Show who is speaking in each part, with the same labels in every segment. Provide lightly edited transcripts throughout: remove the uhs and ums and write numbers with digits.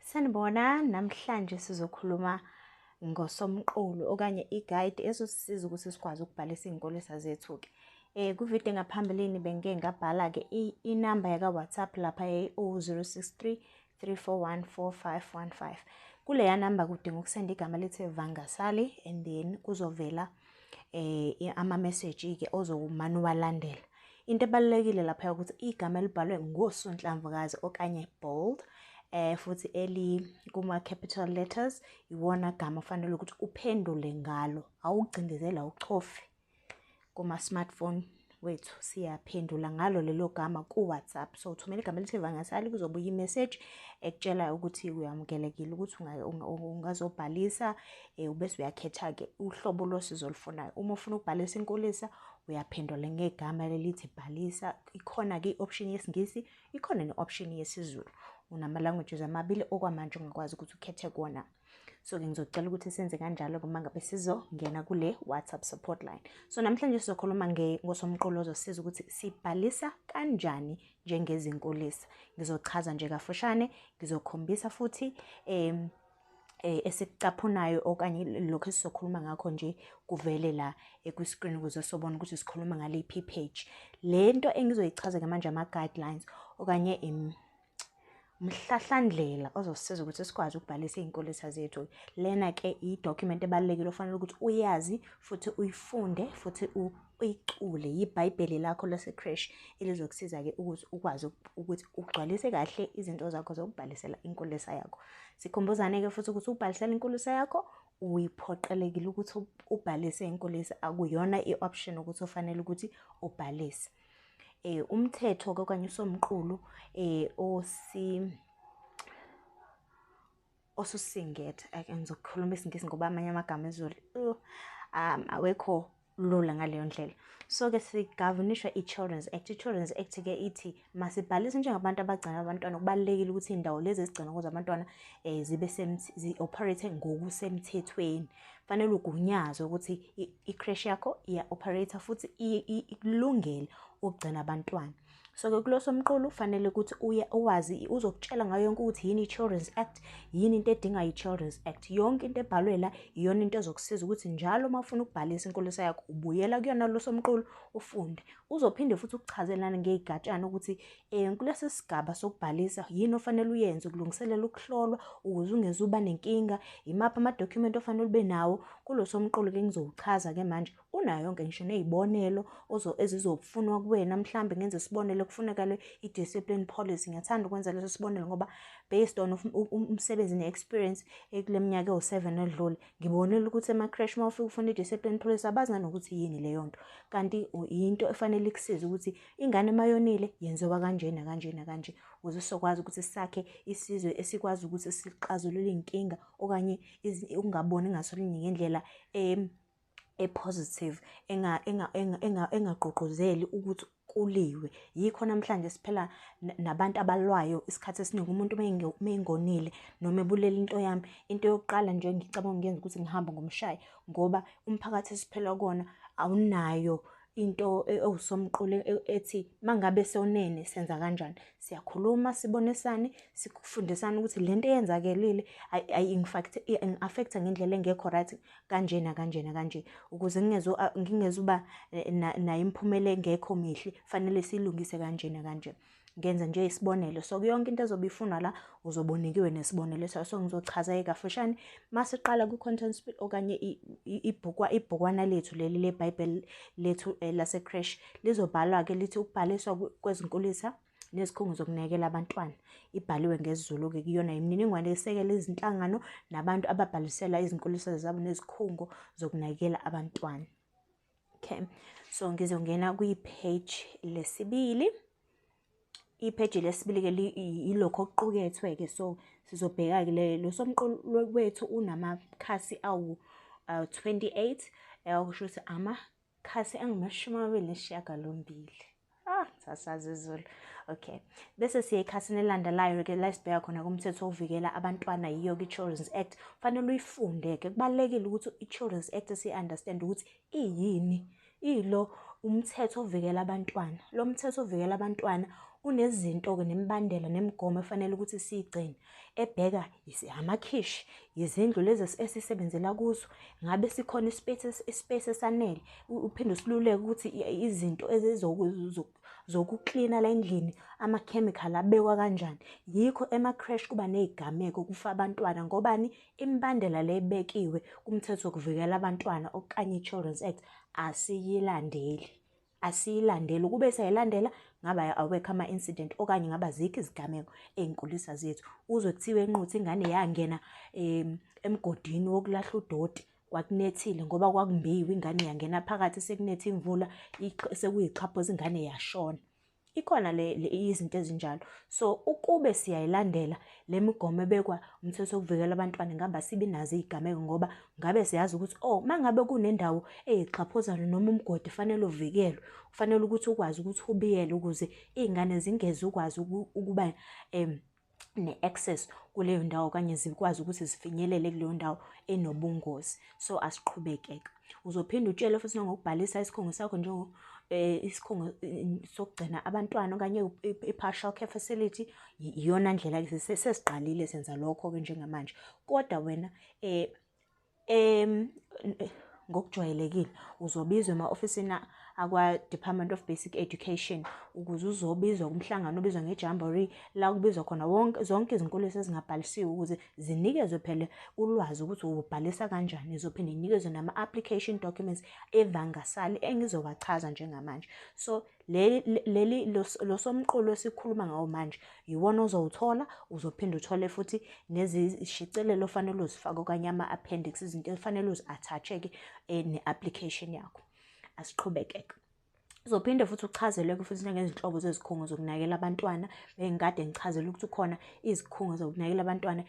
Speaker 1: Sanibona, namhlanje sizokhuluma ngosomqulu okanye i-guide ezosisiza ukuthi sikwazi ukubhalisa iy'nkulisa zethu-ke. Kwividiyo engaphambilini bengike ngabhala-ke inamba yaka-WhatsApp lapha yayi-063 341 4515. Kuleya namba kudinga ukusenda igama elithi Vangasali and then kuzovela ama-message-ke ozomane uwalandela. Into ebalulekile lapha ukuthi igama elibhalwe ngosonhlamvukazi okanye bold, futhi eli kuma capital letters, iwona gama ofanele ukuthi uphendule ngalo. Awucindezela, awuchofe kuma smartphone wethu, siyaphendula ngalo lelo gama ku-WhatsApp. So uthumela igama elithi Vangasali, kuzobuya i-message ekutshela ukuthi uyamukelekile ukuthi ungazobhalisa, ubese uyakhetha-ke uhlobo losizo olufunayo. Uma ufuna ukubhalisa inkulisa, uyaphendula ngegama lelithi bhalisa. Ikhona-ke i-option yesiNgisi, ikhona ne-option yesiZulu. Unama-languages amabili okwamanje ongakwazi ukuthi ukhethe kuwona. So-ke ngizocela ukuthi senze kanjalo uma ngabe sizongena kule WhatsApp support line. So namhlanje sizokhuluma ngosomqulu ozosiza ukuthi sibhalisa kanjani njengezinkulisa. Ngizochaza nje kafushane, ngizokhombisa futhi esikucaphunayo okanye lokho esizokhuluma ngakho nje kuvele la kwi-screen ukuze sobona ukuthi sikhuluma ngaliphi page. Le nto engizoyichaza-ke manje ama-guidelines okanye umhlahlandlela ozosisiza ukuthi sikwazi ukubhalisa iy'nkulisa zethu. Lena-ke i-document ebalulekile ofanele ukuthi uyazi futhi uyifunde futhi uyicule. Yibhayibheli lakho lase-creche elizokusiza-ke ukuthi ukwazi ukuthi ugcwalise kahle izinto zakho zokubhalisela inkulisa yakho. Sikhumbuzane-ke futhi ukuthi ukubhalisela inkulisa yakho uyiphoqelekile ukuthi ubhalise inkulisa, akuyona i-option ukuthi ufanele ukuthi ubhalise. Umthetho-ke okanye usomqulu osusingethe, ngizokhuluma isiNgisi ngoba amanye amagama esiZulu awekho lula ngaleyo ndlela. So-ke sigavunishwa i-Children's Act. I-Children's Act-ke ithi masibhalise njengabantu abagcina abantwana. Kubalulekile ukuthi iy'ndawo lezi ezigcina kuzo abantwana zibe zi-operate ngokusemthethweni. Fanele ugunyazwe ukuthi i-creche yakho iya-operate futhi ikulungele ukugcina abantwana. So-ke kulo somqulu kufanele ukuthi uye uwazi, uzokutshela ngayo yonke ukuthi yini i-Children's Act, yini into edinga i-Children's Act. Yonke into ebhalwe la iyona into ezokusiza ukuthi njalo uma ufuna ukubhalisa inkulisa yakho ubuyela kuyona lo somqulu ufunde. Uzophinde futhi ukuchazelana ngey'gatshana ukuthi kulesi sigaba sokubhalisa yini ofanele uyenze ukulungiselela ukuhlolwa ukuze ungeze uba nenkinga, imaphi amadokhumenti ofanele ube nawo. Kulo somqulu-ke ngizowuchaza-ke manje unayo yonke ngisho ney'bonelo ezizofunwa kuwena. Mhlambe ngenze isibonelo, kufunekale i-discipline policy. Ngiyathanda ukwenza leso sibonelo ngoba based on umsebenzi ne-experience kule minyaka ewu-7 edlule, ngibonile ukuthi ema-creche uma ufika ufuna i-discipline policy abazi nanokuthi yini leyo nto, kanti yinto efanele ikusize ukuthi ingane mayonile yenziwa kanje nakanje nakanje, ukuze sizokwazi ukuthi sakhe isizwe esikwazi ukuthi sixazulule iy'nkinga okanye ukungaboni ngasolinye ngendlela e-positive engagqugquzeli ukuthi kuliwe. Yikho namhlanje siphela nabantu abalwayo isikhathi esiningi. Umuntu uma engonile noma ebulela into yami, into yokuqala nje engicabanga ukuyenza ukuthi ngihambe ngomshaye, ngoba umphakathi esiphila kuwona awunayo into ewusomqulu ethi mangabe sonene senza kanjani. Siyakhuluma, sibonisane, sikufundisane ukuthi lento eyenzakelile ingi-affect-a ngendlela engekho right kanje nakanje nakanje, ukuze ngingezuba nayo imiphumela engekho mihle, fanele siyilungise kanje nakanje. Ngenza nje isibonelo. So yonke into ezobe ifunwa la uzobe unikiwe nesibonelo sayo. So ngizochaza-ke kafushane masiqala kwi-content okanye ibhukwana lethu leli leBhayibheli lethu lase-creche lizobhalwa-ke lithi ukubhaliswa kwezinkulisa nezikhungo zokunakekela abantwana. Ibhaliwe ngesiZulu-ke kuyona imininingwane esekela izinhlangano nabantu ababhalisela izinkulisa zabo nezikhungo zokunakekela abantwana. Okay, so ngizongena kwi-page lesibili. Ipheji lesibili-ke yilokhu okuqukethwe-ke, so sizobheka-ke lo somqulu wethu unamakhasi awu-28, okusho ukuthi amakhasi angu-28. Ah, sasazi isiZulu. Okay. Bese siya ekhasini elilandelayo-ke la esibheka khona kumthetho ovikela abantwana, yiyo-ke i-Children's Act. Kufanele uyifunde-ke, kubalulekile ukuthi i-Children's Act siyi-understand ukuthi iyini. Iyilo umthetho ovikela abantwana. Lo mthetho ovikela abantwana Unezinto-ke nemibandela nemigomo efanele ukuthi siyigcine, ebheka amakhishi, izindlu lezi esisebenzela kuzo, ngabe sikhona ispace esanele. Uphinde usiluleke ukuthi izinto zokuklina la endlini, amakhemikhali abekwa kanjani. Yikho ema-creche kuba ney'gameko kufa abantwana ngobani? Imibandela le ebekiwe kumthetho wokuvikela abantwana okanye i-Children's Act asiyilandeli. Asiyilandeli. Ukube siyayilandela ngabe awekho ama-incident okanye ngabe azikho izigameko ey'nkulisa zethu. Uzwe kuthiwa eNquthu ingane yangena emgodini wokulahla udoti, kwakunethile ngoba kwakumbiwe, ingane yangena phakathi sekunetha imvula, sekuyixhaphozi, ingane yashona. Ikhona le izinto ezinjalo. So ukube siyayilandela le migomo ebekwa umthetho wokuvikela abantwana, ngabe asibi nazo iy'gameko ngoba ngabe siyazi ukuthi oh, mangabe kunendawo eyixhaphozana noma umgodi fanele uvikelwe, kufanele ukuthi ukwazi ukuthi ubiyele ukuze iy'ngane zingeze ukwazi ukuba ne-access kuleyo ndawo okanye zikwazi ukuthi zifinyelele kuleyo ndawo enobungozi. So asiqhubekeke. Uzophinde utshelwe futhi nangokubhalisa isikhungo sakho njengo isikhungo sokugcina abantwana okanye i-partial care facility. Iyona ndlela-ke sesiqalile senza lokho-ke njengamanje. Kodwa wena ngokujwayelekile uzobizwa ema-ofisini akwa-Department of Basic Education ukuze uzobizwa kumhlangano obizwa nge-jamboree, la kubizwa khona wonke zonke izinkulisa ezingabhalisiwe ukuze zinikezwe phela ulwazi ukuthi ubhalisa kanjani. Izophinde inikezwe nama-application documents evangasali engizowachaza njengamanje. So leli lo somqulu esikhuluma ngawo manje iwona ozowuthola. Uzophinde uthole futhi nezishicilelo ofanele uzifake okanye ama-appendix, izinto efanele uzi-attach-ke ne-application yakho. Asiqhubekeke. Uzophinde futhi uchazelwe futhi nangezinhlobo zezikhungo zokunakekela abantwana. Bengikade ngichazela ukuthi kukhona izikhungo zokunakekela abantwana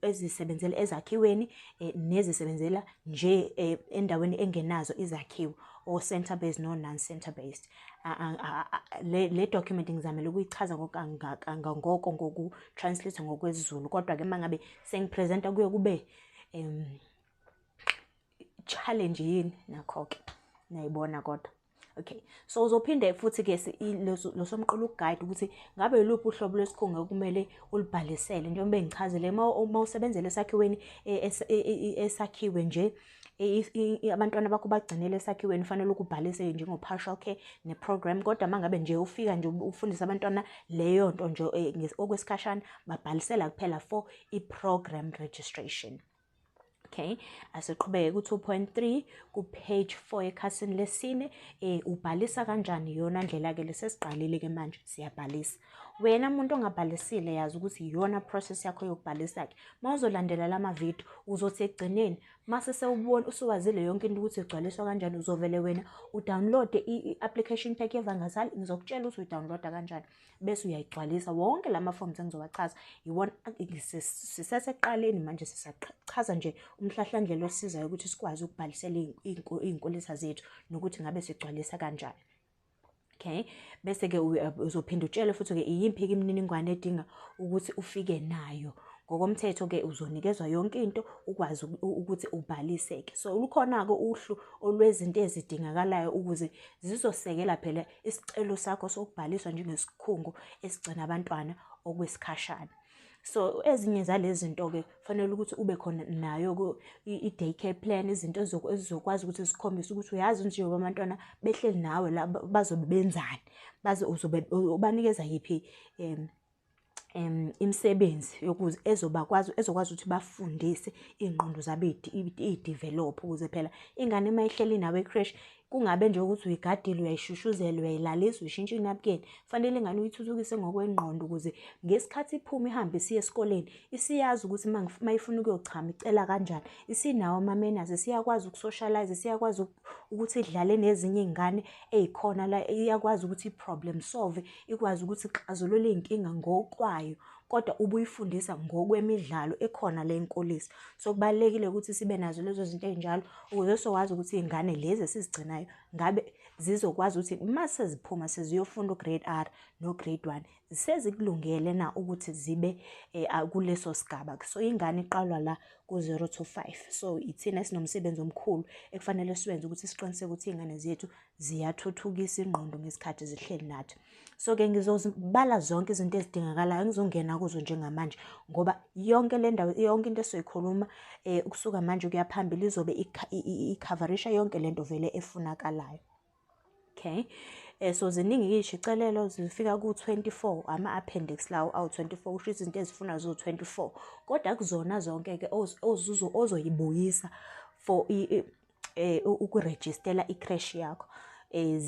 Speaker 1: ezisebenzela ezakhiweni nezisebenzela nje endaweni engenazo izakhiwo, o-center based no non-center based. Le document ngizamele ukuyichaza kangangoko ngoku-translate ngokwesiZulu, kodwa-ke uma ngabe sengipresenta kuye kube challenge yini nakho-ke niyayibona kodwa. Okay, so uzophinde futhi-ke lo somqulu uku-guide ukuthi ngabe yiluphi uhlobo lwesikhungo okumele ulibhalisele. Njengoba bengichazile, uma usebenzela esakhiweni esakhiwe nje, abantwana bakho bagcinele esakhiweni, ufanele ukubhalise njengo-partial care ne-program. Kodwa uma ngabe nje ufika nje ufundise abantwana leyo nto nje okwesikhashana, babhalisela kuphela for i-program registration. Okay, asiqhubeke ku-2.3 ku-page 4 ekhasini lesine. Ubhalisa kanjani? Iyona ndlela-ke lesesiqalile-ke manje siyabhalisa. Wena muntu ongabhalisile, yazi ukuthi iyona process yakho yokubhalisa-ke. Uma uzolandela lama video, uzothi ekugcineni mase sewubona usuwazile yonke into ukuthi igcwaliswa kanjani, uzovele wena udownload i-application pack yeVangazali. Ngizokutshela ukuthi uyidownloada kanjani bese uyayigcwalisa wonke lama forms engizowachaza. Iwona sisesekuqaleni manje, sisachaza nje umhlahlandlela osizayo ukuthi sikwazi ukubhalisela iy'nkulisa zethu nokuthi ngabe sigcwalisa kanjani. Okay, bese-ke uzophinda utshele futhi-ke iyiphi-ke imininingwane edinga ukuthi ufike nayo. Ngokomthetho-ke uzonikezwa yonke into ukwazi ukuthi ubhalise-ke. So lukhona-ke uhlu olwezinto ezidingakalayo ukuze zizosekela phela isicelo sakho sokubhaliswa njengesikhungo esigcina abantwana okwesikhashana. So ezinye zalezi zinto-ke kufanele ukuthi ube khona nayo i-day care plan, izinto ezizokwazi ukuthi zikhombise ukuthi uyazi njengoba abantwana behleli nawe la bazobe benzani, uzobe ubanikeza yiphi imisebenzi yokuze ezobakwazi ezokwazi ukuthi bafundise iy'ngqondo zabo iy'develop, ukuze phela ingane uma ihleli nawe e-creche kungabe nje ukuthi uyigadile, uyayishushuzela, uyayilalisa, uyishintsha inabukeni. Kufanele ingane uyithuthukise ngokwengqondo ukuze ngesikhathi iphuma ihambe isiya esikoleni isiyazi ukuthi uma ifuna ukuyochama icela kanjani, isinawo ama-manners, isiyakwazi ukusocialize, isiyakwazi ukuthi idlale nezinye iy'ngane ey'khona la, iyakwazi ukuthi i-problem solve, ikwazi ukuthi ixazulule iy'nkinga ngokwayo, kodwa ubuyifundisa ngokwemidlalo ekhona le nkulisa. So kubalulekile ukuthi sibe nazo lezo zinto ey'njalo ukuze sizokwazi ukuthi iy'ngane lezi esizigcinayo ngabe zizokwazi ukuthi uma seziphuma seziyofunda u-grade R no-grade 1 sezikulungele na ukuthi zibe kuleso sigaba. So ingane iqalwa la ku-0 to 5. So ithina esinomsebenzi omkhulu ekufanele siwenze ukuthi siqiniseke ukuthi iy'ngane zethu ziyathuthukisa ingqondo ngesikhathi zihleli nathi. So-ke ngizozibala zonke izinto ezidingakalayo, ngizongena kuzo njengamanje ngoba yonke le ndawo, yonke into esizoyikhuluma ukusuka manje kuya phambili izobe ikhavarisha yonke lento vele efunakalayo. Okay. So ziningi iy'shicelelo zifika ku-24, ama-appendix lawo awu-24, kusho izinto ezifuna ziwu-24. Kodwa kuzona zonke-ke ozoyibuyisa for ukurejistela i-creche yakho.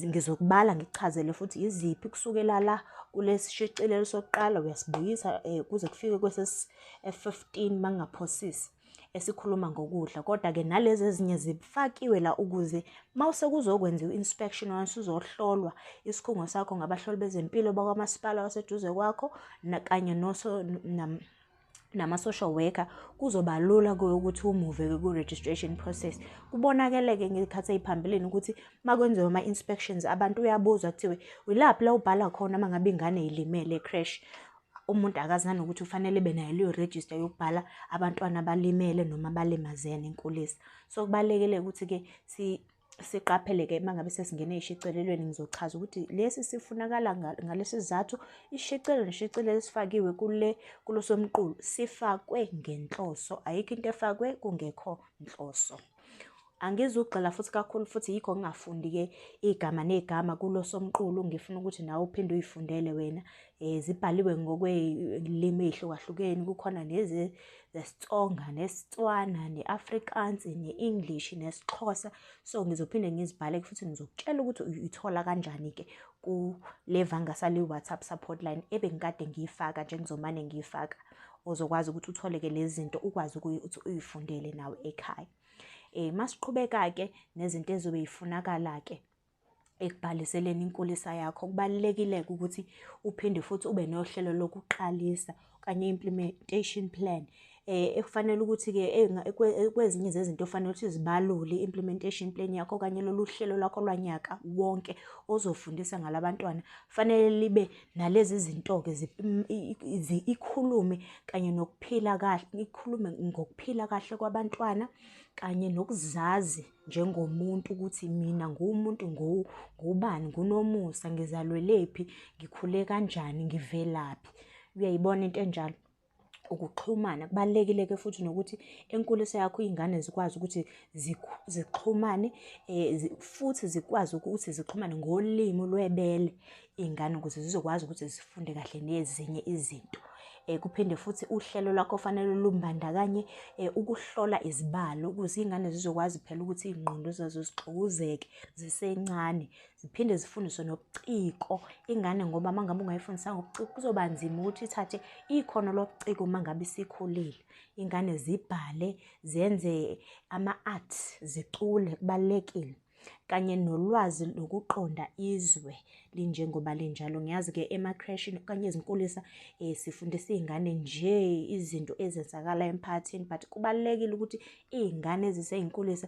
Speaker 1: Ngizokubala ngikuchazele futhi iziphi kusukela la kulesi shicilelo sokuqala uyasibuyisa kuze kufike kwesesi-15 mangingaphosisi, esikhuluma ngokudla. Kodwa-ke nalezi ezinye zifakiwe la ukuze mawusekuzokwenziwa i-inspection once uzohlolwa isikhungo sakho ngabahloli bezempilo bakwamasipala waseduze kwakho kanye nama-social worker, kuzoba lula kuwe ukuthi umuve-ke ku-registration process. Kubonakeleke ngey'khathi ey'phambilini ukuthi uma kwenziwa ama-inspections abantu uyabuzwa kuthiwe ilaphi la ubhala khona uma ngabe ingane ilimele e-creche. Umuntu akazi nanokuthi ufanele ebe nayo leyo register yokubhala abantwana abalimele noma abalimazene enkulisa. So kubalulekile ukuthi-ke siqaphele-ke uma ngabe sesingene ey'shicelelweni. Ngizochaza ukuthi lesi sifunakala ngalesi sizathu. Isishicilelo nesishicilelo esifakiwe kule kulosomqulu sifakwe ngenhloso, ayikho into efakwe kungekho nhloso. Angizugxila futhi kakhulu, futhi yikho ngingafundi-ke igama negama kulo somqulu, ngifuna ukuthi nawe uphinde uyifundele wena. Zibhaliwe ngokwey'limi ey'hlukahlukene, kukhona nezesiTsonga, nesiTswana, ne-Afrikaans, ne-English, nesiXhosa. So ngizophinde ngizibhale futhi ngizokutshela ukuthi uyithola kanjani-ke kule Vangasali WhatsApp support line ebengikade ngiyifaka nje, ngizomane ngiyifaka, ozokwazi ukuthi uthole-ke lezi zinto, ukwazi ukuthi uyifundele nawe ekhaya. Masiqhubeka-ke nezinto ezobe yifunakala-ke ekubhaliseleni inkulisa yakho, kubalulekile-ke ukuthi uphinde futhi ube nohlelo lokuqalisa okanye i-implementation plan. Ekufanele ukuthi-ke kwezinye zezinto ofanele ukuthi zibalule i-implementation plan yakho okanye lolu hlelo lwakho lwanyaka wonke ozofundisa ngalabantwana, fanele libe nalezi zinto-ke, ikhulume kanye nokuphila kahle, ikhulume ngokuphila kahle kwabantwana kanye nokuzazi njengomuntu ukuthi mina nguwumuntu ngubani, nguNomusa, ngizalwelephi, ngikhule kanjani, ngivelaphi. Uyayibona into enjalo? Ukuxhumana kubalulekile-ke futhi nokuthi enkulisa yakho iy'ngane zikwazi ukuthi zixhumane, futhi zikwazi ukuthi zixhumane ngolimi lwebele iy'ngane ukuze zizokwazi ukuthi zifunde kahle nezinye izinto. Kuphinde futhi uhlelo lwakho fanele lumbandakanye ukuhlola izibalo ukuze iy'ngane zizokwazi phela ukuthi iy'ngqondo zazo zixukuzeke zisencane. Ziphinde zifundiswe nobuciko ingane, ngoba uma ngabe ungayifundisanga ubuciko kuzoba nzima ukuthi ithathe ikhono lobuciko uma ngabe isikhulile. Ingane zibhale, zenze ama-art, zicule, kubalulekile. Kanye nolwazi nokuqonda izwe linjengoba linjalo. Ngiyazi-ke ema-creche okanye ezinkulisa sifundisa iy'ngane nje izinto ezenzakalayo emphakathini, but kubalulekile ukuthi iy'ngane ezisey'nkulisa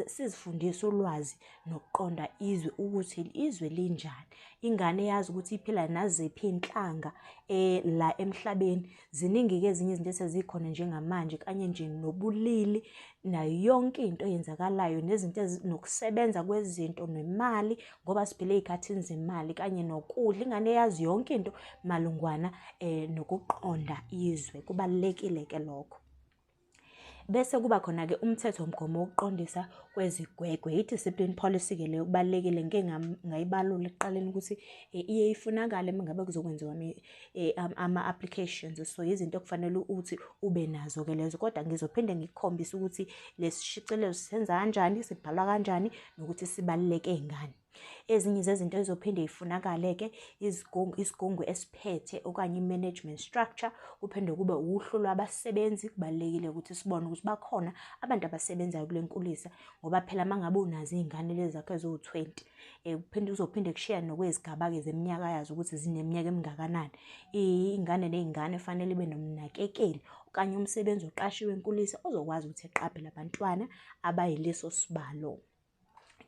Speaker 1: sizifundise ulwazi nokuqonda izwe ukuthi izwe linjani. Ingane yazi ukuthi iphila naziphi iy'nhlanga la emhlabeni. Ziningi-ke ezinye izinto esezikhona njengamanje kanye nje nobulili nayo yonke into eyenzakalayo nezinto nokusebenza kwezinto nemali, ngoba siphila ey'khathini zemali kanye nokudla. Ingane yazi yonke into malungwana nokuqonda izwe, kubalulekile-ke lokho. Bese kuba khona-ke umthethomgomo wokuqondisa kwezigwegwe, i-discipline policy-ke leyo kubalulekile. Ngike ngayibalula ekuqaleni ukuthi iye ifunakale uma ngabe kuzokwenziwa ama-applications. So izinto okufanele ukuthi ube nazo-ke lezo, kodwa ngizophinde ngikukhombise ukuthi lesi shicilelo sisenza kanjani, sibhalwa kanjani, nokuthi sibaluleke ngani. Ezinye zezinto ezizophinde yifunakale-ke isigungu esiphethe okanye i-management structure, kuphinde kube uhlu lwabasebenzi. Kubalulekile ukuthi sibone ukuthi bakhona abantu abasebenzayo kule nkulisa, ngoba phela uma ngabe unazo iy'ngane lezi zakho eziwu-20, kuphinde uzophinde kushiya nokwezigaba-ke zeminyaka yazo ukuthi zineminyaka emingakanani. Iy'ngane ney'ngane fanele ibe nomnakekeli okanye umsebenzi oqashiwe enkulisa ozokwazi ukuthi eqaphe labantwana abayileso sibalo.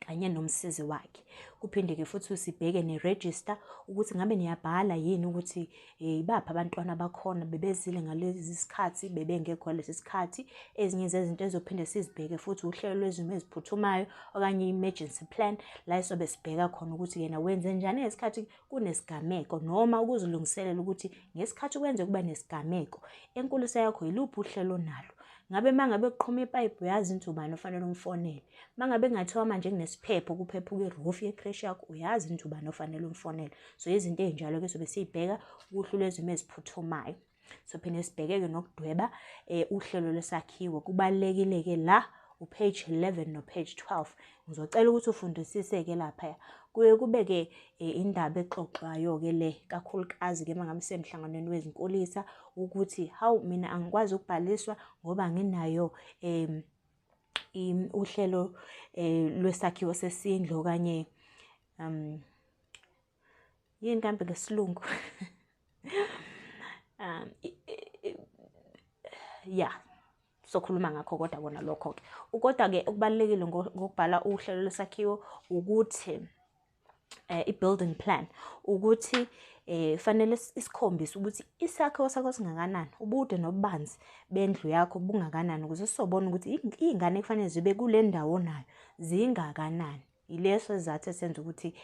Speaker 1: Kanye nomsizi wakhe. Kuphinde-ke futhi sibheke ne-register ukuthi ngabe niyabhala yini ukuthi ibaphi abantwana bakhona bebezile ngalezi sikhathi, bebengekho ngalesi sikhathi. Ezinye zezinto ezophinde sizibheke futhi uhlelo lwezimo eziphuthumayo okanye i-emergency plan, la esobe sibheka khona ukuthi yena wenze njani ngesikhathi kunesigameko, noma ukuzilungiselela ukuthi ngesikhathi kwenze kuba nesigameko enkulisa yakho yiluphi uhlelo onalo. Ngabe uma ngabe kuqhuma ipayipi uyazi ukuthi ubani ofanele umfonele. Uma ngabe kungathiwa manje kunesiphepho kuphephuka i-roof ye-creche yakho, uyazi ukuthi ubani ofanele umfonele. So izinto ey'njalo-ke sobe siy'bheka kuhlu lwezimo eziphuthumayo. Sophinde sibheke-ke nokudweba uhlelo lwesakhiwo. Kubalulekile-ke la u-page 11 no-page 12. Ngizocela ukuthi ufundisise-ke laphaya. Kuye kube-ke indaba exoxwayo-ke le, kakhulukazi-ke uma ngabe sisemhlanganweni wezinkulisa, ukuthi hawu, mina angikwazi ukubhaliswa ngoba nginayo uhlelo lwesakhiwo sesindlu, okanye yini kambe ngesilungu, ya, sokhuluma ngakho kodwa kona lokho-ke. Kodwa-ke okubalulekile ngokubhala uhlelo lwesakhiwo ukuthi i-building plan, ukuthi fanele isikhombise ukuthi isakhiwo sakho singakanani, ubude nobubanzi bendlu yakho bungakanani, ukuze sizobona ukuthi iy'ngane kufanele zibe kule ndawo onayo zingakanani. Yileso sizathu esenza ukuthi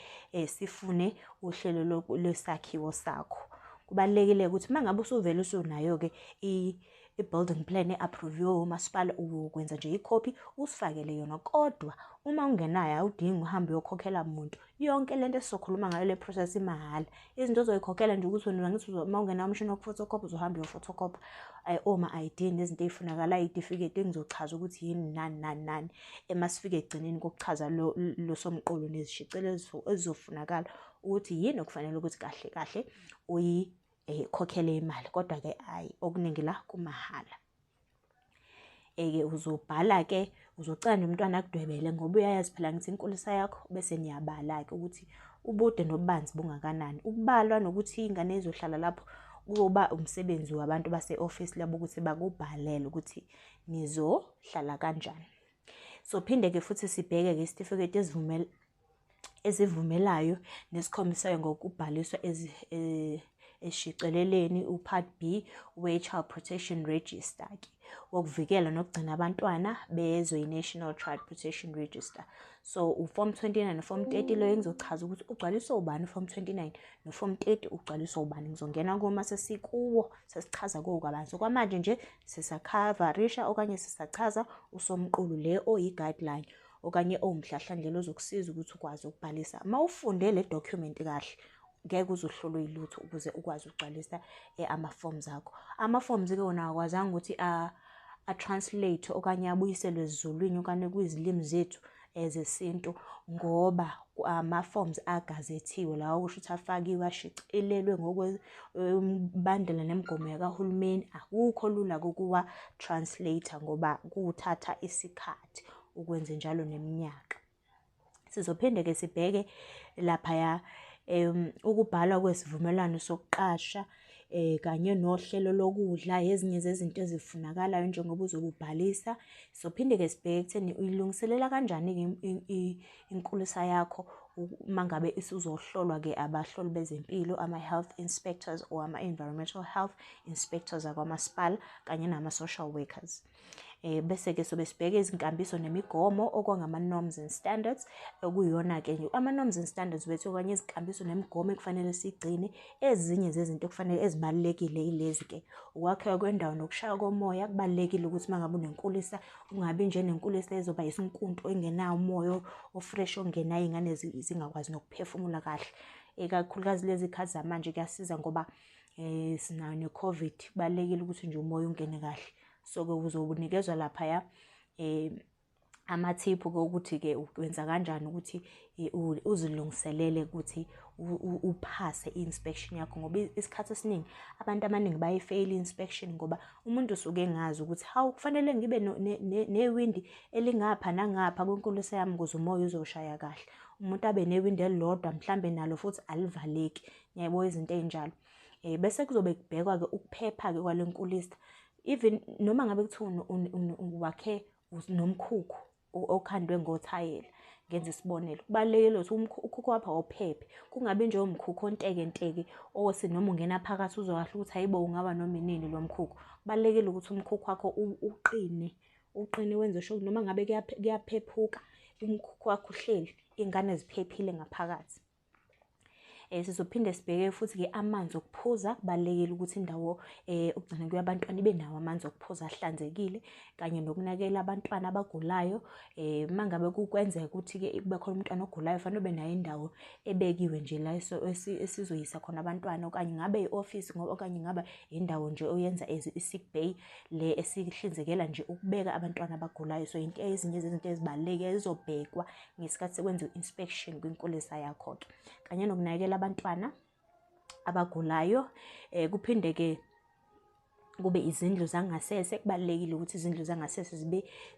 Speaker 1: sifune uhlelo lwesakhiwo sakho. Kubalulekile ukuthi uma ngabe usuvele usunayo-ke i-building plan e-approve-iwe umasipala, ukwenza nje ikhophi usifakele yona. Kodwa uma ungenayo awudingi uhambe uyokhokhela muntu. Yonke lento esizokhuluma ngayo, le process, imahhala. Izinto ozoyikhokhela nje ukuthi wena, ngithi uma ungenawo umshini wokufotokhopha, uzohamba uyofotokhopha oma-ID nezinto ey'funakalayo, iy'tifiketi engizochaza ukuthi yini nani nani nani emasifike ekugcineni kokuchaza lo somqulu nezishicilelo ezizofunakala, ukuthi yini okufanele ukuthi kahle kahle uyikhokhele imali. Kodwa-ke hhayi, okuningi la kumahhala. Ke uzobhala-ke, uzocela nomntwana akudwebele ngoba uyayazi phela ngithi inkulisa yakho, bese niyabala-ke ukuthi ubude nobubanzi bungakanani. Ukubalwa nokuthi iy'ngane ey'zohlala lapho kuyoba umsebenzi wabantu base-ofisi labo ukuthi bakubhalele ukuthi nizohlala kanjani. Sophinde-ke futhi sibheke-ke isitifiketi ezivumelayo nesikhombisayo ngokubhaliswa eshiceleleni u-Part B we-Child Protection Register-ke, wokuvikela nokugcina abantwana bezwe, i-National Child Protection Register. So u-form 29 no-form 30 loyo engizochaza ukuthi ugcwaliswa ubani u-form 29 no-form 30 ugcwaliswa ubani. Ngizongena kuma sesikuwo sesichaza kuwo kabanzi. Okwamanje nje sisakhavarisha okanye sisachaza usomqulu le oyi-guideline okanye owumhlahlandlela ozokusiza ukuthi ukwazi ukubhalisa. Uma ufunde le document kahle, ngeke uze uhlolwe yilutho ukuze ukwazi ukugcwalisa ama-forms akho. Ama-forms-ke wona awakwazanga ukuthi a-translate okanye abuyiselwe esiZulwini okanye kwizilimi zethu zesintu, ngoba ama-forms agazethiwe lawa, kusho ukuthi afakiwe, ashicilelwe ngokwemibandela nemigomo yakahulumeni. Akukho lula-ke ukuwa-translate ngoba kuthatha isikhathi ukwenze njalo neminyaka. Sizophinde-ke sibheke laphaya ukubhalwa kwesivumelwano sokuqasha kanye nohlelo lokudla, ezinye zezinto ezifunakalayo njengoba uzobe ubhalisa. Sophinde-ke sibheke ekutheni uyilungiselela kanjani-ke inkulisa yakho uma ngabe isuzohlolwa-ke abahloli bezempilo, ama-health inspectors or ama-environmental health inspectors akwamasipala kanye nama-social workers. Bese-ke sobe sibheke izinkambiso nemigomo, okwangama-norms and standards, okuyiyona-ke ama-norms and standards wethu okanye izinkambiso nemigomo ekufanele siyigcine. Ezinye zezinto ekufanele ezibalulekile yilezi-ke: ukwakheka kwendawo nokushaya komoya. Kubalulekile ukuthi uma ngabe unenkulisa ungabi nje nenkulisa ezoba isinkunto engenawo umoya o-fresh ongenayo, iy'ngane zingakwazi nokuphefumula kahle. Ikakhulukazi lezi khathi zamanje kuyasiza ngoba sinayo ne-COVID, kubalulekile ukuthi nje umoya ungene kahle. So-ke uzonikezwa laphaya amathiphu-ke ukuthi-ke wenza kanjani ukuthi uzilungiselele ukuthi uphase i-inspection yakho, ngoba isikhathi esiningi abantu abaningi bayifeyila i-inspection ngoba umuntu usuke engazi ukuthi hawu, kufanele ngibe newindi elingapha nangapha kwinkulisa yami ukuze umoya uzoshaya kahle. Umuntu abe newindi elilodwa, mhlambe nalo futhi alivaleki. Ngiyayibona izinto ey'njalo. Bese kuzobe kubhekwa-ke ukuphepha-ke kwale nkulisa. Even noma ngabe kuthiwa wakhe nomkhukhu okhandwe ngothayela, Ngenza isibonelo, kubalulekile ukuthi ukhukhu wakho awuphephe, kungabi nje umkhukhu ontekenteke othi noma ungena phakathi uzwa kahle ukuthi hayibo ungaba noma inini lo mkhukhu. Kubalulekile ukuthi umkhukhu wakho uqine, uqine wenze sure noma ngabe kuyaphephuka umkhukhu wakho uhleli, iy'ngane ziphephile ngaphakathi. Sizophinde sibheke futhi-ke amanzi okuphuza. Kubalulekile ukuthi indawo okugcina kuyo abantwana ibe nawo amanzi okuphuza ahlanzekile, kanye nokunakekela abantwana abagulayo. Uma ngabe kwenzeka ukuthi-ke kube khona umntwana ogulayo, fanele ube nayo indawo ebekiwe nje la esizoyisa khona abantwana, okanye ngabe i-ofisi okanye ngaba indawo nje oyenza as i-sick bay le esihlinzekela nje ukubeka abantwana abagulayo. So into ezinye zezinto ezibalulekile ezizobhekwa ngesikhathi sekwenziwa i-inspection kwinkulisa yakho-ke, kanye nokunakekela abantwana abagulayo. Kuphinde-ke kube izindlu zangasese. Kubalulekile ukuthi izindlu zangasese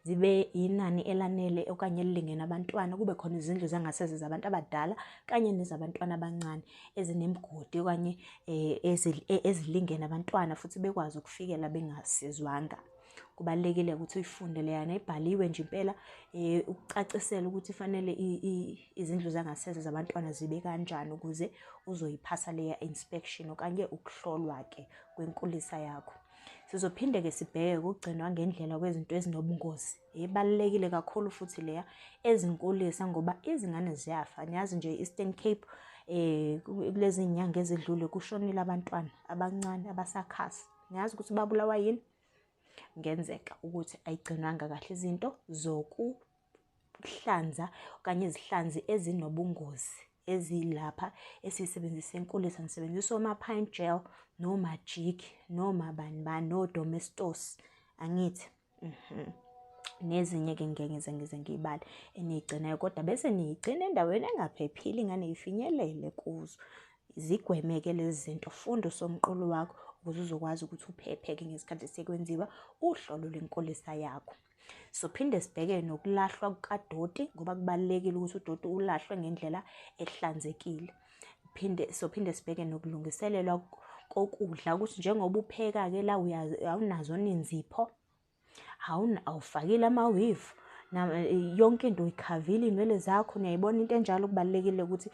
Speaker 1: zibe inani elanele okanye elilingene abantwana. Kube khona izindlu zangasese zabantu abadala kanye nezabantwana abancane ezinemigodi okanye ezilingene abantwana, futhi bekwazi ukufikela bengasizwanga. Kubalulekile ukuthi uyifunde leyana ibhaliwe nje impela, ukucacisela ukuthi fanele izindlu zangasese zabantwana zibe kanjani ukuze uzoyiphasa leya inspection okanye ukuhlolwa-ke kwenkulisa yakho. Sizophinde-ke sibheke ukugcinwa ngendlela kwezinto ezinobungozi. Ibalulekile kakhulu futhi leya ezinkulisa, ngoba izingane ziyafa. Niyazi nje Eastern Cape kulezi nyanga ezidlule kushonile abantwana abancane abasakhasa. Niyazi ukuthi babulawa yini? Kungenzeka ukuthi ayigcinwanga kahle izinto zokuhlanza okanye izihlanzi ezinobungozi ezilapha esiyisebenzisa enkulisa. Nisebenzisa oma-pine gel noma-Jik noma bani bani no-Domestos, angithi? Nezinye-ke ngeke ngize ngiyibale eniyigcinayo, kodwa bese niyigcina endaweni engaphephile, ingane ifinyelele kuzo. Zigwemeke lezi zinto, funda usomqulu wakho ukuze uzokwazi ukuthi uphephe-ke ngesikhathi sekwenziwa uhlolo lwenkulisa yakho. Sophinde sibheke nokulahlwa kukadoti, ngoba kubalulekile ukuthi udoti ulahlwe ngendlela ehlanzekile. Sophinde sibheke nokulungiselelwa kokudla, ukuthi njengoba upheka-ke la awunazo nenzipho, awufakile ama-weave, yonke into uyikhavile, iy'nwele zakho niyayibona into enjalo. Kubalulekile ukuthi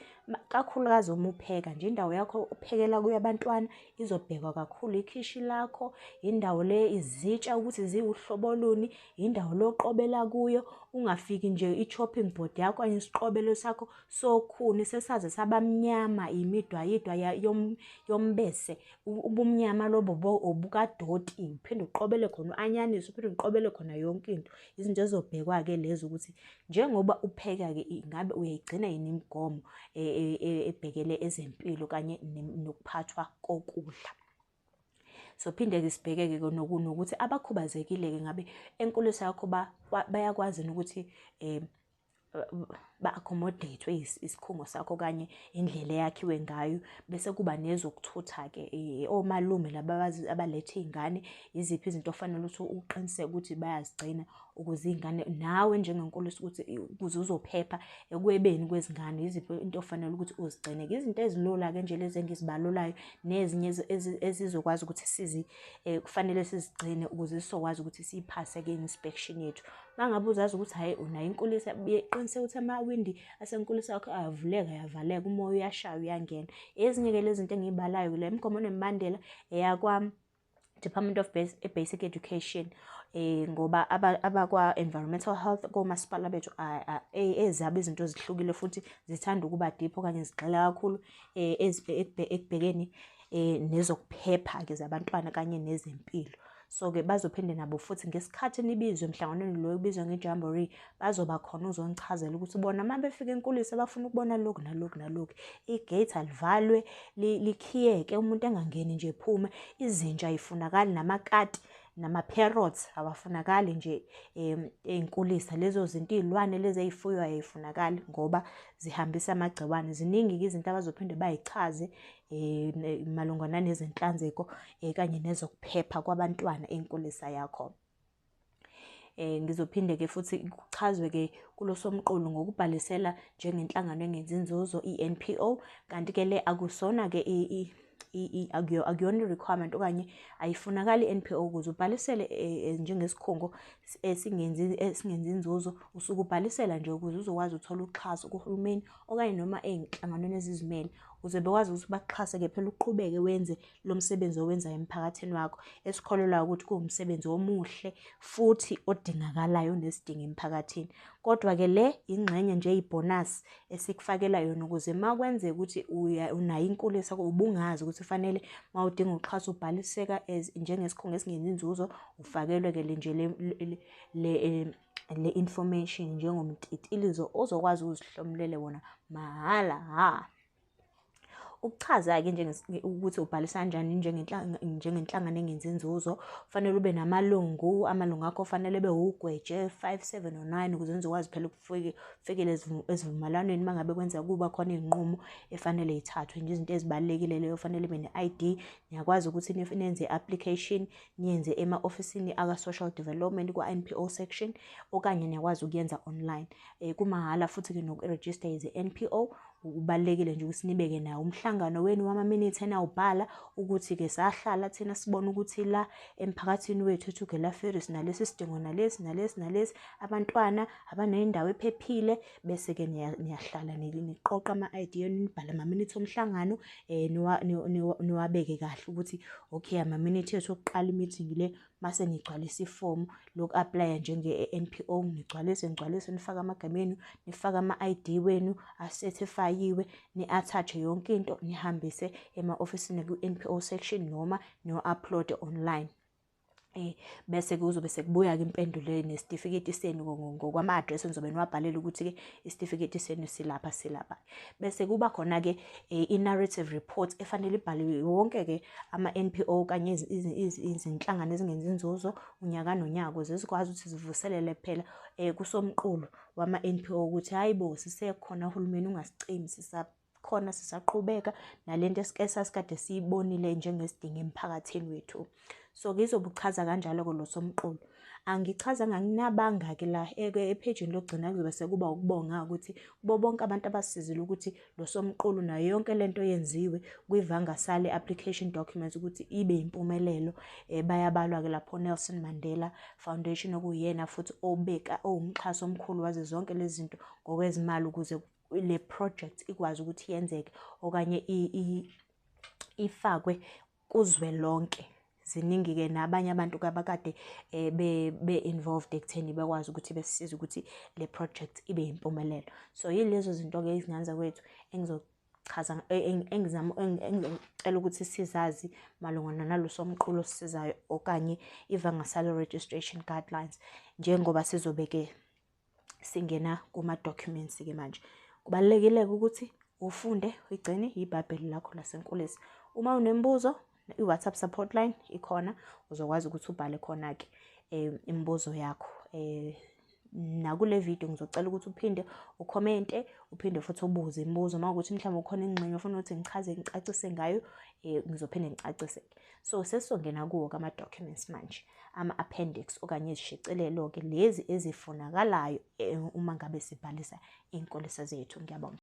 Speaker 1: kakhulukazi uma upheka nje indawo yakho uphekela kuyo abantwana izobhekwa kakhulu, ikhishi lakho, indawo le izitsha ukuthi ziwuhlobo luni, indawo loqobela kuyo. Ungafiki nje i-chopping board yakho okanye isiqobelo sakho sokhuni sesaze sabamnyama, imidwayidwa yombese, ubumnyama lobo obukadoti, uphinde uqobele khona u-anyanisi, uphinde uqobele khona yonke into. Izinto ezobhekwa-ke lezo ukuthi njengoba upheka-ke ingabe uyayigcina yini imigomo ebhekele ezempilo kanye nokuphathwa kokudla. Sophinde-ke sibheke-ke nokuthi abakhubazekile-ke ngabe enkulisa yakho bayakwazi ukuthi ba-accommodate-we isikhungo sakho okanye indlela eyakhiwe ngayo. Bese kuba nezokuthutha-ke, omalume laba abaletha iy'ngane, yiziphi izinto ofanele ukuthi uqiniseke ukuthi bayazigcina ukuze iy'ngane nawe njengenkulisa ukuthi ukuze uzophepha ekwebeni kwezingane, yiziphi into ofanele ukuthi uzigcine. Izinto ezilula-ke nje lezi engizibalulayo nezinye ezizokwazi ukuthi kufanele sizigcine ukuze sizokwazi ukuthi siyiphase-ke i-inspection yethu. Uma ngabe uzazi ukuthi hhayi unayo inkulisa, qiniseka ukuthi amawindi asenkulisa yakho ayavuleka ayavaleka, umoya uyashaya uyangena. Ezinye-ke lezi zinto engiyibalayo le migomo nemibandela eyakwa Department of Basic Education, ngoba abakwa-Environmental Health komasipala bethu ezabo izinto zihlukile futhi zithanda ukuba deep okanye zigxila kakhulu ekubhekeni nezokuphepha-ke zabantwana kanye nezempilo. So-ke bazophinde nabo futhi ngesikhathi nibizwe emhlanganweni lo obizwa nge-jamboree, bazoba khona uzonichazela ukuthi bona uma befika enkulisa bafuna ukubona lokhu nalokhu nalokhu. I-gate alivalwe, likhiyeke, umuntu engangeni nje ephume. Izinja ayifunakali, namakati nama-parrots awafunakali nje ey'nkulisa. Lezo zinto, iy'lwane lezi ey'fuywayo ay'funakali ngoba zihambisa amagciwane. Ziningi-ke izinto abazophinde bay'chaze malungana nezenhlanzeko kanye nezokuphepha kwabantwana enkulisa yakho. Ngizophinde-ke futhi kuchazwe-ke kulo somqulu ngokubhalisela njengenhlangano engenzi inzuzo, i-NPO, kanti-ke le akusona-ke Akuyona i-requirement okanye ayifunakali i-NPO ukuze ubhalisele njengesikhungo esingenzi inzuzo. Usuke ubhalisela nje ukuze uzokwazi ukuthola uxhaso kuhulumeni okanye noma ey'nhlanganweni ezizimele, ukuze bekwazi ukuthi bakuxhase-ke phela uqhubeke wenze lo msebenzi owenzayo emphakathini wakho, esikholelwayo ukuthi kuwumsebenzi omuhle futhi odingakalayo onesidingo emphakathini. Kodwa-ke le ingxenye nje eyibhonasi esikufakela yona ukuze uma kwenzeka ukuthi unayo inkulisa, ubungazi ukuthi kufanele uma udinga uxhaso ubhaliseka as njengesikhungo esingenzi inzuzo, ufakelwe-ke le nje le information njengomtitilizo ozokwazi ukuzihlomulele wona mahhala hha. Ukuchaza-ke ukuthi ubhalisa kanjani njengenhlangano engenzi inzuzo, kufanele ube namalungu, amalungu akho kufanele ebe ugweje 5, 7 or 9 ukuze nizokwazi phela ukufikela esivumelwaneni uma ngabe kwenzeka kuba khona iy'nqumo efanele y'thathwe nje, izinto ezibalulekile leyo. Fanele ibe ne-ID, niyakwazi ukuthi nenze i-application, niyenze ema-ofisini aka-Social Development kwa-NPO section, okanye niyakwazi ukuyenza online. Kumahhala futhi-ke noku-register as a-NPO. Kubalulekile nje ukuthi nibeke nawo umhlangano wenu wama-minutes enawubhala ukuthi-ke sahlala thina sibone ukuthi la emphakathini wethu eTugela Ferry sinalesi sidingo, nalesi, nalesi, nalesi, abantwana abanendawo ephephile. Bese-ke niyahlala niqoqa ama-idea enu, nibhale ama-minutes omhlangano, niwabeke kahle ukuthi okay, ama-minutes ethu okuqala i-meeting le. Mase nigcwalisa ifomu loku-apply-a njenge-NPO, nigcwalise, nigcwalise, nifake amagama enu, nifake ama-ID wenu asethifayiwe, ni-attach-e yonke into, nihambise ema-ofisini ku-NPO section noma niyo-upload online. Bese kuzobe sekubuya-ke impendulo nesitifiketi senu ngokwama-address enizobe niwabhalele ukuthi-ke isitifiketi senu silapha, silapha. Bese kuba khona-ke i-narrative report efanele ibhaliwe wonke-ke ama-NPO kanye izinhlangano ezingenzi inzuzo unyaka nonyaka, ukuze zikwazi ukuthi zivuselele phela kusomqulu wama-NPO ukuthi hhayi bo, sisekhona, uhulumeni ungasicimi, sisakhona, sisaqhubeka nalento esasikade siyibonile njengesidingo emphakathini wethu. So-ke izobe uchaza kanjalo-ke lo somqulu. Angichazanga, anginabanga-ke la ephejini lokugcina, kuzobe sekuba ukubonga ukuthi kubo bonke abantu abasizile ukuthi lo somqulu nayo yonke lento yenziwe kwiVanga Sale application documents ukuthi ibe impumelelo. Bayabalwa-ke lapho Nelson Mandela Foundation, okuyena futhi obeka owumxhaso omkhulu wazo zonke lezi zinto ngokwezimali ukuze le project ikwazi ukuthi yenzeke okanye ifakwe kuzwelonke. Ziningi-ke nabanye abantu abakade be-involved ekutheni bekwazi ukuthi besisize ukuthi le project ibe yimpumelelo. So yilezo zinto-ke, izingane zakwethu, engizochaza, engizama engizocela ukuthi sizazi malungana nalo somqulu osisizayo okanye iVanga Sale registration guidelines. Njengoba sizobe-ke singena kuma-documents-ke manje, kubalulekile-ke ukuthi ufunde, uyigcine ibhayibheli lakho lasenkulisa. Uma unemibuzo, i-WhatsApp support line ikhona, uzokwazi ukuthi ubhale khona-ke imibuzo yakho. Nakule video ngizocela ukuthi uphinde ukhomente, uphinde futhi ubuze imibuzo uma kuwukuthi mhlawumbe kukhona ingxenye ofuna ukuthi ngichaze, ngicacise ngayo, ngizophinde ngicacise. So sesizongena kuwo-ke ama-documents manje, ama-appendix okanye izishicilelo-ke lezi ezifunakalayo uma ngabe sibhalisa iy'nkulisa zethu. Ngiyabonga.